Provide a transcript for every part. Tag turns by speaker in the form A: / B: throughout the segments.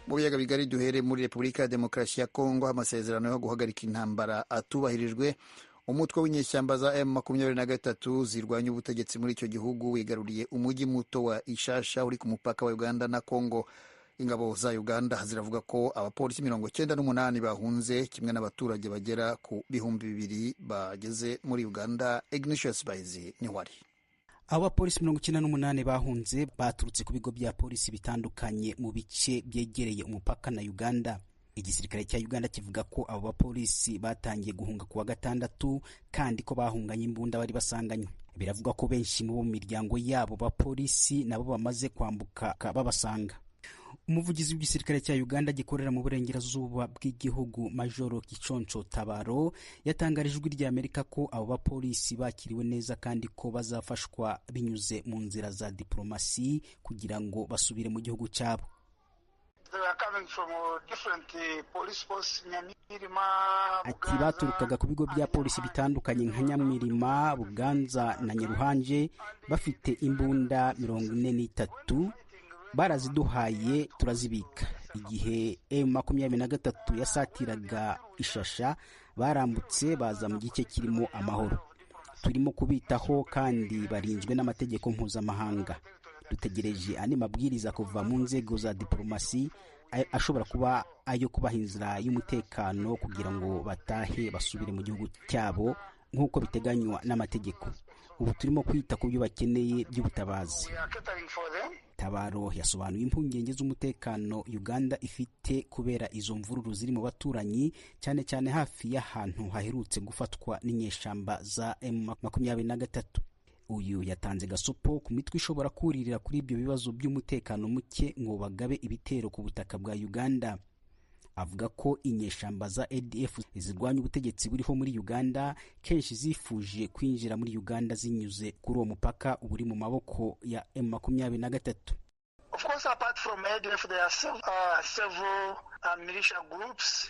A: Mu biyaga bigari, duhere muri Repubulika ya Demokarasi ya Kongo. Amasezerano yo guhagarika intambara atubahirijwe, umutwe w'inyeshyamba za M23 zirwanya ubutegetsi muri icyo gihugu wigaruriye umujyi muto wa Ishasha uri ku mupaka wa Uganda na Kongo. Ingabo za Uganda ziravuga ko abapolisi 98 bahunze, kimwe n'abaturage bagera ku 2000 bageze muri Uganda. Ignatius Bahizi niho ari.
B: Abo bapolisi 98 bahunze baturutse ku bigo bya polisi bitandukanye mu bice byegereye umupaka na Uganda. Igisirikare cya Uganda kivuga ko abo bapolisi batangiye guhunga kuwa gatandatu, kandi ko bahunganye imbunda bari basanganywe. Biravuga ko benshi mu bo mu miryango yabo bapolisi nabo bamaze kwambuka babasanga. Umuvugizi w'igisirikare cya Uganda gikorera mu burengerazuba bw'igihugu, Majoro Kiconco Tabaro, yatangarije Ijwi rya Amerika ko abo bapolisi bakiriwe neza kandi ko bazafashwa binyuze mu nzira za diplomasi kugira ngo basubire mu gihugu cyabo. Ati: "Baturukaga ku bigo bya polisi bitandukanye nka Nyamwirima, Buganza na Nyaruhanje, bafite imbunda 43. Baraziduhaye turazibika. Igihe M23 yasatiraga Ishasha, barambutse baza mu gice kirimo amahoro. Turimo kubitaho kandi barinzwe n'amategeko mpuzamahanga. Dutegereje andi mabwiriza kuva mu nzego za diplomasi ashobora kuba ayo kubaha inzira y'umutekano kugira ngo batahe basubire mu gihugu cyabo nk'uko biteganywa n'amategeko. Ubu turimo kwita ku byo bakeneye by'ubutabazi." Tabaro yasobanuye impungenge z'umutekano Uganda ifite kubera izo mvururu ziri mu baturanyi, cyane cyane hafi y'ahantu haherutse gufatwa n'inyeshyamba za M23. Uyu yatanze gasopo ku mitwe ishobora kuririra kuri ibyo bibazo by'umutekano muke ngo bagabe ibitero ku butaka bwa Uganda. Avuga ko inyeshyamba za ADF zirwanya ubutegetsi buriho muri Uganda kenshi zifuje kwinjira muri Uganda zinyuze kuri uwo mupaka uri mu maboko ya M23.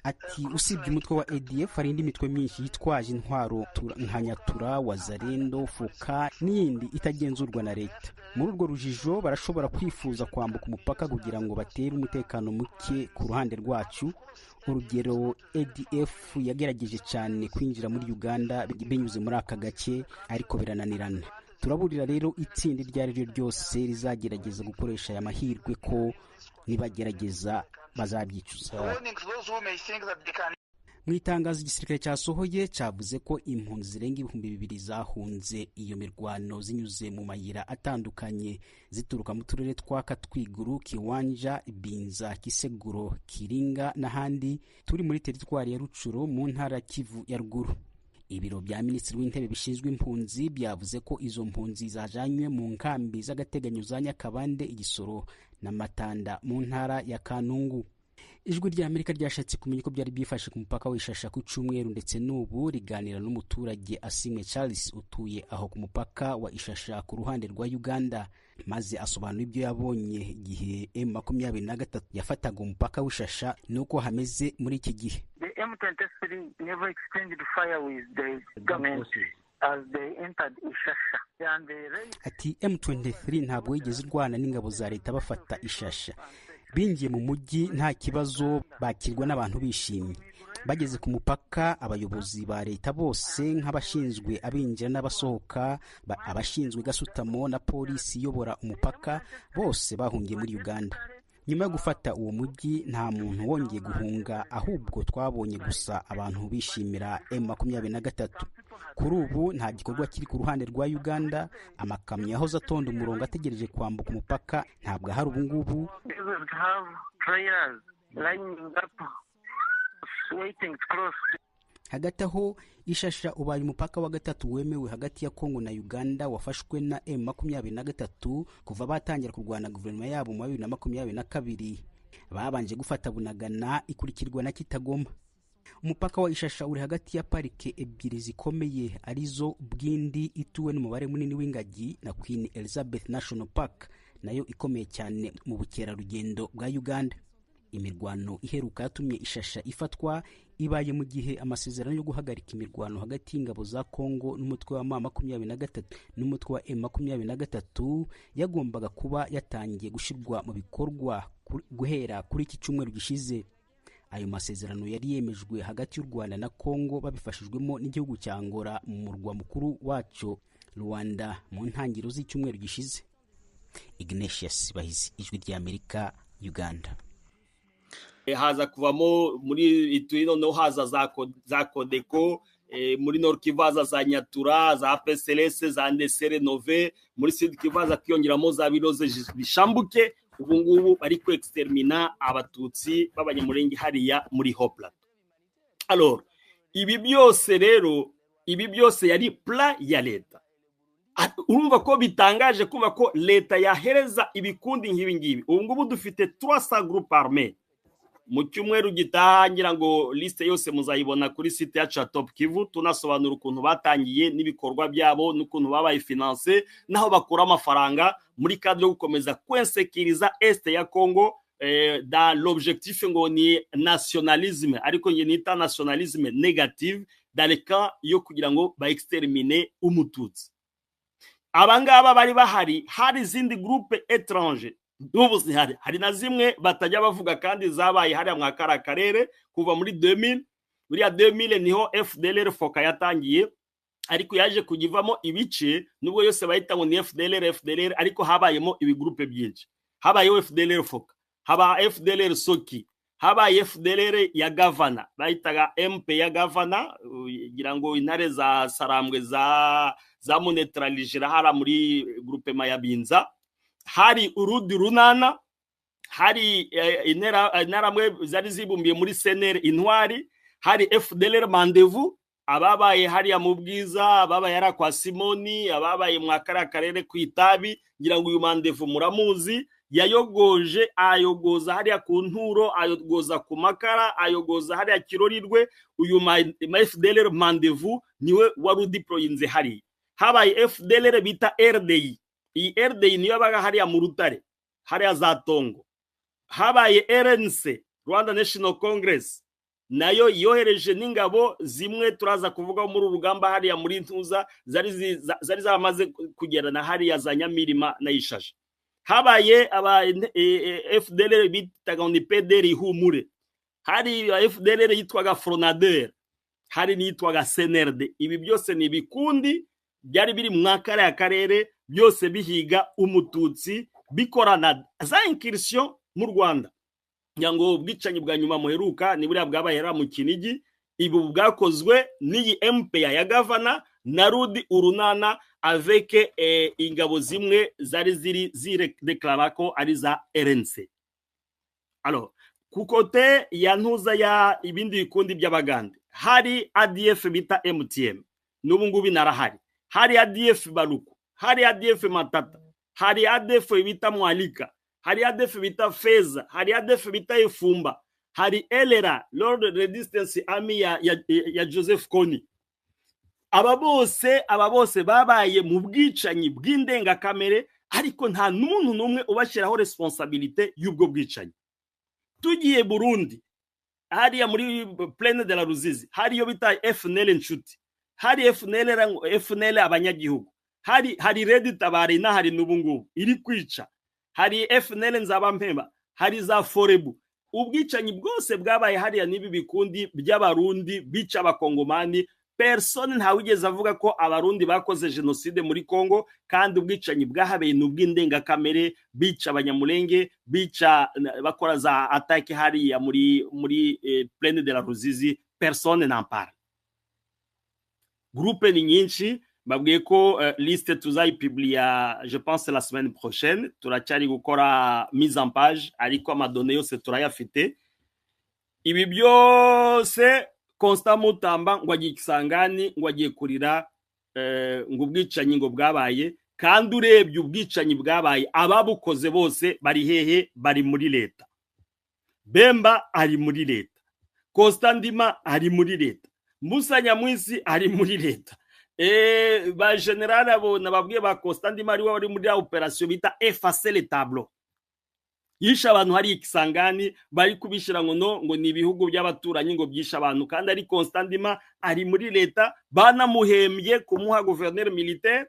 B: Ati: "Usibye umutwe wa ADF, hari indi mitwe myinshi yitwaje intwaro nka Nyatura, Wazalendo, Fuka n'iyindi itagenzurwa na leta. Muri urwo rujijo barashobora kwifuza kwambuka umupaka kugira ngo batere umutekano muke ku ruhande rwacu. Urugero, ADF yagerageje cyane kwinjira muri Uganda binyuze muri aka gace, ariko birananirana. Turaburira rero itsinda iryo ari ryo ryose rizagerageza gukoresha aya mahirwe ko nibagerageza bazabyicuza." Mu itangazo igisirikare cyasohoye, cyavuze ko impunzi zirenga 2000 zahunze iyo mirwano zinyuze mu mayira atandukanye, zituruka mu turere twa Katwiguru, Kiwanja, Binza, Kiseguro, Kiringa n'ahandi turi muri teritwari ya Rucuro mu ntara Kivu ya Ruguru. Ibiro bya Minisitiri w'Intebe bishinzwe impunzi byavuze ko izo mpunzi zajanywe mu nkambi z'agateganyo za Nyakabande, Igisoro na Matanda mu ntara ya Kanungu. Ijwi rya Amerika ryashatse kumenya uko byari byifashe ku mupaka w'Ishasha ku cyumweru ndetse n'ubu, riganira n'umuturage Asimwe Charles utuye aho ku mupaka wa Ishasha ku ruhande rwa Uganda, maze asobanura ibyo yabonye igihe M23 yafataga umupaka w'Ishasha n'uko hameze muri iki gihe.
C: M23 never exchanged fire with the government as they entered Ishasha.
B: Ati: "M23 ntabwo yigeze irwana n'ingabo za leta bafata Ishasha. Binjiye mu mujyi nta kibazo, bakirwa n'abantu bishimye. Bageze ku mupaka, abayobozi ba leta bose nk'abashinzwe abinjira n'abasohoka, abashinzwe gasutamo na polisi iyobora umupaka, bose bahungiye muri Uganda. Nyuma yo gufata uwo mujyi, nta muntu wongeye guhunga, ahubwo twabonye gusa abantu bishimira M23. Kuri ubu nta gikorwa kiri ku ruhande rwa Uganda. Amakamyo yahoze atonda umurongo ategereje kwambuka umupaka ntabwo ahari ubu ngubu." Hagati aho, Ishasha ubaye umupaka wa gatatu wemewe hagati ya Kongo na Uganda wafashwe na M23 kuva batangira kurwana guverinoma yabo mu 2022. Babanje gufata Bunagana, ikurikirwa na Kitagoma. Umupaka wa Ishasha uri hagati ya parike ebyiri zikomeye, arizo Bwindi ituwe n'umubare munini w'ingagi na Queen Elizabeth National Park, nayo ikomeye cyane mu bukerarugendo bwa Uganda. Imirwano iheruka yatumye Ishasha ifatwa ibaye mu gihe amasezerano yo guhagarika imirwano hagati y'ingabo za Kongo n'umutwe wa M23 n'umutwe wa M23 yagombaga kuba yatangiye gushyirwa mu bikorwa guhera kuri iki cyumweru gishize. Ayo masezerano yari yemejwe hagati y'u Rwanda na Kongo babifashijwemo n'igihugu cya Angola mu murwa mukuru wacyo Rwanda mu ntangiriro z'icyumweru gishize. Ignatius Bahizi, Ijwi ry'Amerika, Uganda.
D: Haza kuvamo muri Ituri, noneho haza za Kodeko, muri Nord Kivu haza za Nyatura, za PCLS, za Ndesere Nove, muri Sud Kivu haza kwiyongeramo za Biroze Bishambuke. Ubu ngubu bari ku extermina abatutsi b'abanyamurenge hariya muri Haut Plateau. Alors ibi byose rero, ibi byose yari plan ya leta. Urumva ko bitangaje kumva ko leta yahereza ibikundi nk'ibi ngibi. Ubu ngubu dufite 300 groupes armés. Mu cyumweru gitangira ngo liste yose muzayibona kuri site yacu ya Top Kivu, tunasobanura ukuntu batangiye n'ibikorwa byabo n'ukuntu babaye finance naho bakura amafaranga muri cadre yo gukomeza kwensekiriza Est ya Congo, dans l'objectif ngo ni nationalisme, ariko nge nita nationalisme négative dans le cas yo kugira ngo ba exterminer umututsi. Abangaba bari bahari, hari izindi groupe étranger n'ubu zihari, hari na zimwe batajya bavuga kandi zabaye hariya mwa kara karere kuva muri 2000. Buriya 2000 niho FDLR Foka yatangiye, ariko yaje kugivamo ibice, nubwo yose bahita ngo ni FDLR FDLR, ariko habayemo ibigroupe byinshi. Habayeho FDLR Foka, haba FDLR Soki, habaye FDLR ya Gavana bahitaga MP ya Gavana, ngira ngo intare za Sarambwe za munetralije hara muri groupement ya Binza. Hari urudi runana, hari interamwe zari zibumbiye muri CNR Intwari, hari FDLR Mandevu ababaye hariya mu Bwiza, ababaye hariya kwa Simoni, ababaye mwa kariya karere ku Itabi, ngira ngo uyu Mandevu muramuzi, yayogoje, ayogoza hariya ku Nturo, ayogoza ku Makara, ayogoza hariya Kirorirwe. Uyu ma FDLR Mandevu niwe wari udeployinze hariya. Habaye FDLR bita RDI. Iyi RDI niyo yabaga hariya mu Rutare, hariya za Tongo. Habaye RNC, Rwanda National Congress, nayo yohereje n'ingabo zimwe turaza kuvuga muri urugamba hariya muri Ntuza, zari zamaze kugera na hariya za Nyamirima na Ishasha. Habaye aba FDLR bitaga ni PDR Ihumure, hari FDLR yitwaga Fronader, hari nitwaga CNRD. Ibi byose ni ibikundi byari biri mu kariya karere, byose bihiga umututsi, bikorana za incursion mu Rwanda. Nyango ubwicanyi bwa nyuma muheruka ni buriya bwabaye mu Kinigi, ibu bwakozwe n'iyi MP ya Gavana na Rudi Urunana avec ingabo zimwe zari ziri zireklara ko ari za RNC. Alors ku kote ya Ntuza ya ibindi bikundi by'abagande, hari ADF bita MTM, n'ubu ngubu narahari, hari ADF Baluku, hari ADF Matata, hari ADF bita Mwalika, hari ADF bita Feza, hari ADF bita Ifumba, hari LRA, Lord Resistance Army ya Joseph Kony. Aba bose babaye mu bwicanyi bw'indengakamere, ariko nta n'umuntu n'umwe ubashyiraho responsabilité y'ubwo bwicanyi. Tugiye Burundi, hariya muri Plaine de la Ruzizi, hari yo bita FNL Inshuti, hari FNL abanyagihugu, hari Red Tabare na hari n'ubu ngubu iri kwica, hari FNL Nzabampemba, hari za Forebu. Ubwicanyi bwose bwabaye hariya n'ibi bikundi by'abarundi bica abakongomani. Personne ntawigeze avuga ko abarundi bakoze genocide muri Kongo, kandi ubwicanyi bwahabeye n'ubw'indengakamere, bica abanyamulenge, bica bakora za attaque hariya muri Plaine de la Ruzizi. Personne n'en parle. Groupe ni nyinshi, babwiye ko liste tuzayipublia je pense la semaine prochaine, turacyari gukora mise en page, ariko amadonnées yose turayafite. Ibi byose Constant Mutamba ngo agiye Kisangani, ngo agiye kurira ngo ubwicanyi ngo bwabaye, kandi urebye ubwicanyi bwabaye ababukoze bose bari hehe? Bari muri leta. Bemba ari muri leta, Constant Ndima ari muri leta, Musa Nyamwisi ari muri leta. Ba general abo nababwiye ba Constant Ndima ari wari muri operation bita effacer le tableau. Yishe abantu hari Kisangani, bari kubishyira ngo no ngo ni ibihugu by'abaturanyi ngo byishe abantu, kandi ari Constant Ndima ari muri leta, banamuhembye kumuha gouverneur militaire,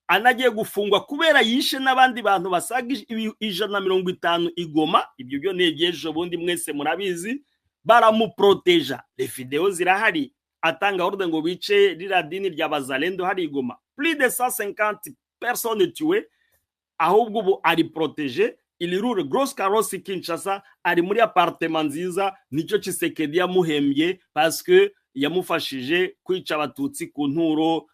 D: anagiye gufungwa kubera yishe n'abandi bantu basaga 150 i Goma. Ibyo byo ni iby'ejo bundi, mwese murabizi. Baramuproteja, les vidéos zirahari, atanga ordre ngo bice ririya dini rya Bazalendo hari i Goma, plus de 150 personnes tuées. Ahubwo ubu ari protégé, il roule grosse carrosse Kinshasa, ari muri appartement nziza. Nicyo Tshisekedi yamuhembye, parce que yamufashije kwica Abatutsi ku Nturo,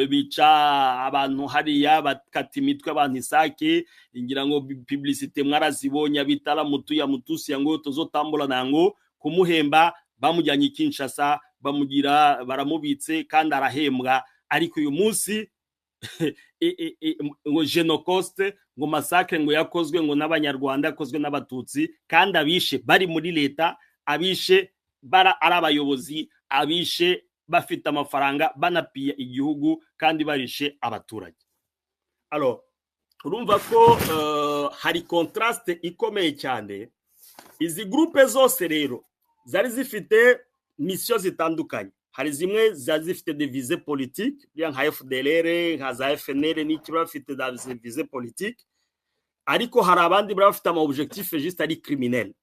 D: bica abantu hariya, bakata imitwe abantu Isake. Ngira ngo publicité mwarazibonye, abitara mutu ya mutusi yango tuzotambula nango. Kumuhemba bamujyanye i Kinshasa, bamugira baramubitse kandi arahembwa. Ariko uyu munsi ngo Genocost, ngo massacre ngo yakozwe ngo n'Abanyarwanda, yakozwe n'Abatutsi, kandi abishe bari muri leta, abishe bara ari abayobozi, abishe bafite amafaranga, banapiye igihugu kandi barishe abaturage. Alors urumva ko hari contraste ikomeye cyane. Izi groupe zose rero zari zifite mission zitandukanye. Hari zimwe zari zifite des visées politiques, bya nka FDLR, nka za FNL n'iki, bafite des visées politiques, ariko hari abandi bari bafite ama objectif juste ari criminel.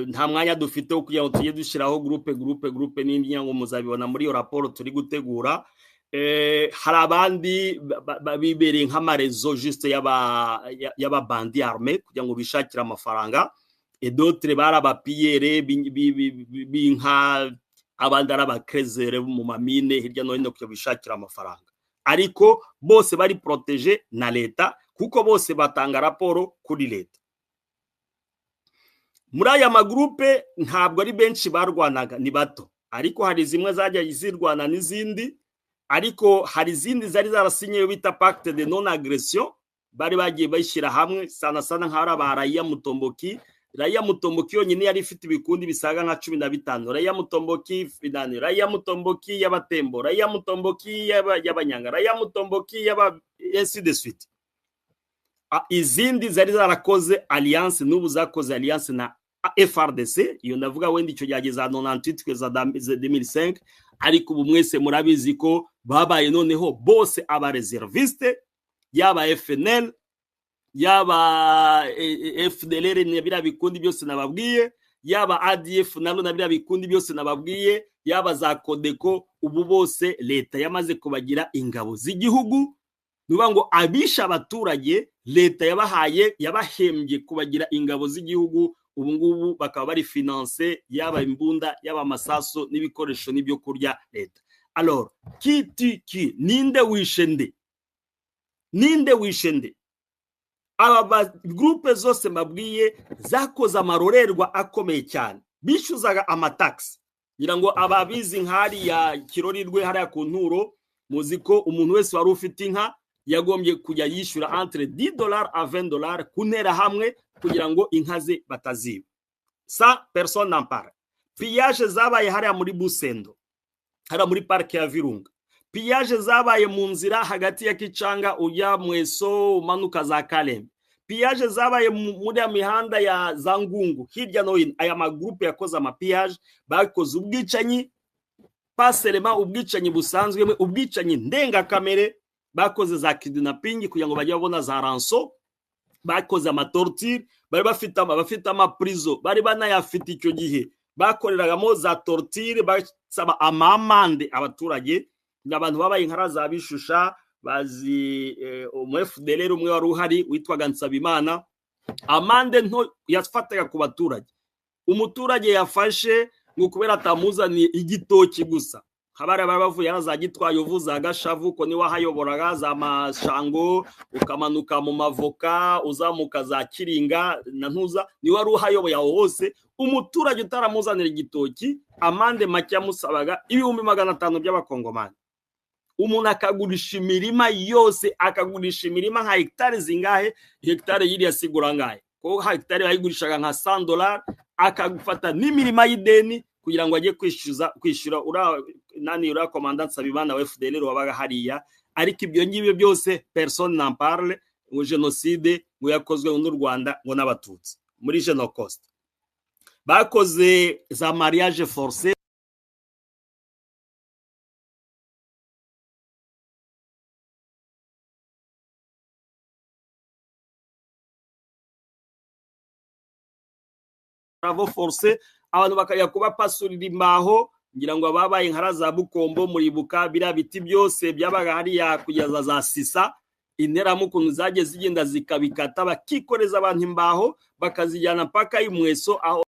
D: Nta mwanya dufite wo kugira ngo tujye dushyiraho groupe groupe groupe n'indi, ngo muzabibona muri iyo raporo turi gutegura. Hari abandi bibereye nk'ama réseau juste y'ababandi armé kugira ngo bishakire amafaranga, et d'autres bari aba pilleurs b'inka, abandi ari aba creuseurs mu ma mines hirya no hino kugira ngo bishakire amafaranga. Ariko bose bari protégés na leta, kuko bose batanga raporo kuri leta. Muri aya ma groupe ntabwo ari benshi barwanaga, ni bato, ariko hari zimwe zajya zirwana n'izindi. Ariko hari izindi zari zarasinye bita pacte de non agression, bari bagiye bashyira hamwe sana sana nk'ari aba Raia Mutomboki. Raia Mutomboki yonyine yari ifite ibikundi bisaga nka 15: Raia Mutomboki finani, Raia Mutomboki y'Abatembo, Raia Mutomboki y'Abanyanga, Raia Mutomboki y'aba, ainsi de suite. Izindi zari zarakoze alliance, n'ubu zakoze alliance na FARDC. Iyo ndavuga wenda icyo gihe za 98 kugeza 2005. Ariko ubu mwese murabizi ko babaye noneho bose aba réservistes, yaba FNL, yaba FDLR na biriya bikundi byose nababwiye, yaba ADF nalo na biriya bikundi byose nababwiye, yaba za Codeco, ubu bose leta yamaze kubagira ingabo z'igihugu. Ni ngo abisha abaturage leta yabahaye, yabahembye kubagira ingabo z'igihugu. Ubu ngubu bakaba bari financés, yaba imbunda, yaba amasaso n'ibikoresho n'ibyo kurya leta. Alors qui tue qui? Ninde wishe nde? Ninde wishe nde? Aba groupe zose mbabwiye zakoze amarorerwa akomeye cyane, bishyuzaga ama taxes. Ngira ngo ababizi nk'hariya Kirorirwe, hariya ku Nturo, muzi ko umuntu wese wari ufite inka yagombye kujya yishyura entre 10 $ à 20 $ ku ntera hamwe kugira ngo inka ze bataziba. Ça, personne n'en parle. Pillage zabaye hariya muri Busendo, hariya muri parike ya Virunga, pillage zabaye mu nzira hagati ya Kicanga ujya Mweso, umanuka za Kalembe, pillage zabaye muri ya mihanda ya za Ngungu hirya no hino. Aya ma groupe yakoze ama pillage, bakoze ubwicanyi, pas seulement ubwicanyi busanzwe, ubwicanyi ndengakamere. Bakoze za kidnapping kugira ngo bajye babona za rançon, bakoze ama torture, bari bafite ama prison, bari banayafite icyo gihe, bakoreragamo za torture, basaba ama amende abaturage. Abantu babaye inkara za Bishusha bazi umu FDLR umwe wari uhari witwaga Nsabimana, amende nto yafataga ku baturage, umuturage yafashe ngo kubera atamuzaniye igitoki gusa, habari bari bavuye za Gitwaye, uvuza Gashavu ko niwe wahayoboraga, za Mashango, ukamanuka mu Mavoka, uzamuka za Kiringa na Ntuza, niwe wari uhayoboye aho hose. Umuturage utaramuzanira igitoki, amende make yamusabaga 500,000 by'abakongomani. Umuntu akagurisha imirima yose, akagurisha imirima nka hegitari zingahe? Hegitari yiriya sigura ngahe? Ko hegitari bayigurishaga nka $100, akagufata n'imirima y'ideni kugira ngo ajye kwishyuza, kwishyura ura nani, ura commandant Nsabimana wa FDLR wabaga hariya. Ariko ibyo ngibyo byose personne n'en parle. ngo jenoside ngo yakozwe n'u Rwanda ngo n'abatutsi muri Genocost. Bakoze za mariage forcé, travaux forcés, abantu bakajya kubapasurira imbaho. Ngira ngo ababaye nkara za Bukombo muribuka biriya biti byose byabaga hariya kugeza za Sisa, interahamwe ukuntu zagiye zigenda zikabikata, bakikoreza abantu imbaho bakazijyana mpaka imweso aho.